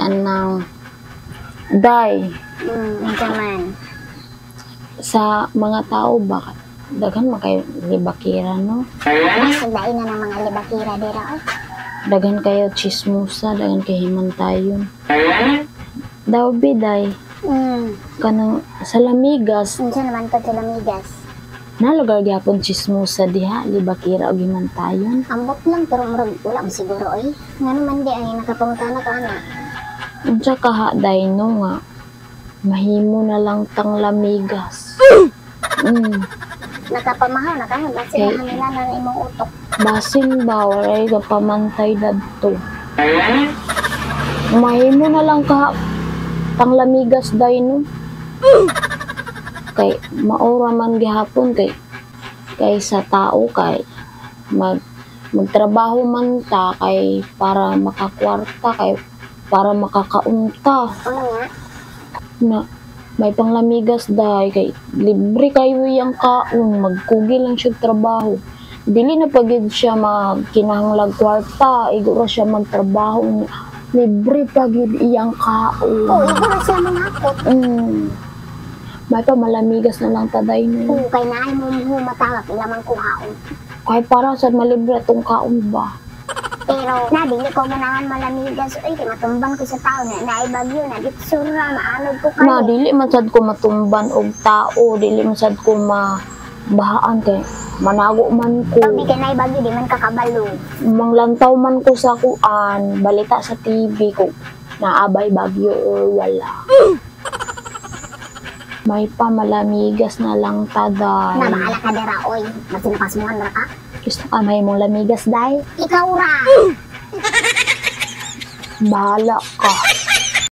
Kanang day Unsa man? Sa mga tao ba, daghan man kayo libakira, no? Pagdain na ng mga libakira dira oy. Daghan kayo chismosa, daghan kayo himantayon. Daw biday, kanang sa lamigas, Unsa naman to sa lamigas? Nalugar gyapon chismosa diha, libakira og himantayon. Ambot lang, pero murag wala mo siguro oy. Ngano man di ay nakapangutana ka ana? Unsa kaha day, no, nga mahimo na lang tang lamigas? Nakapamahaw na ka, basin Kay- na nila na imong utok. Basin ba, walay pamantay dadto. Mahimo na lang ka tang lamigas day, no. Kay maura man gihapon kay kay sa tao kay magtrabaho man ta kay para makakwarta, kay para makakaunta. Ano nga? Na may panglamigas dahil kay libre kayo iyang kaon, magkugi lang siya trabaho, dili na pagid siya magkinahanglag kwarta, igo ra siya magtrabaho, libre pagid iyang kaon. Oo, igo ra siya manghakot. May pa malamigas na lang taday, no. Oo, kay naay mo matawag ila man kuhaon. Kay para sa malibre atong kaon ba. Pero na dili ko manahan malamigas oy, kay matumban ko sa tao na naay bagyo na gitsura maanod ko kayo. Na dili man sad ko matumban og tao, dili man sad ko mabahaan kay manago man ko. Pag kay naay bagyo, di man kakabalo. Manglantaw man ko sa kuan, balita sa TV ko naabay bagyo or wala. May pa malamigas na lang taday. Na bahala ka dira oy, masinapasmuhan ra ka. Gusto ka may mong lamigas day? Ikaw ra. Bahala ka.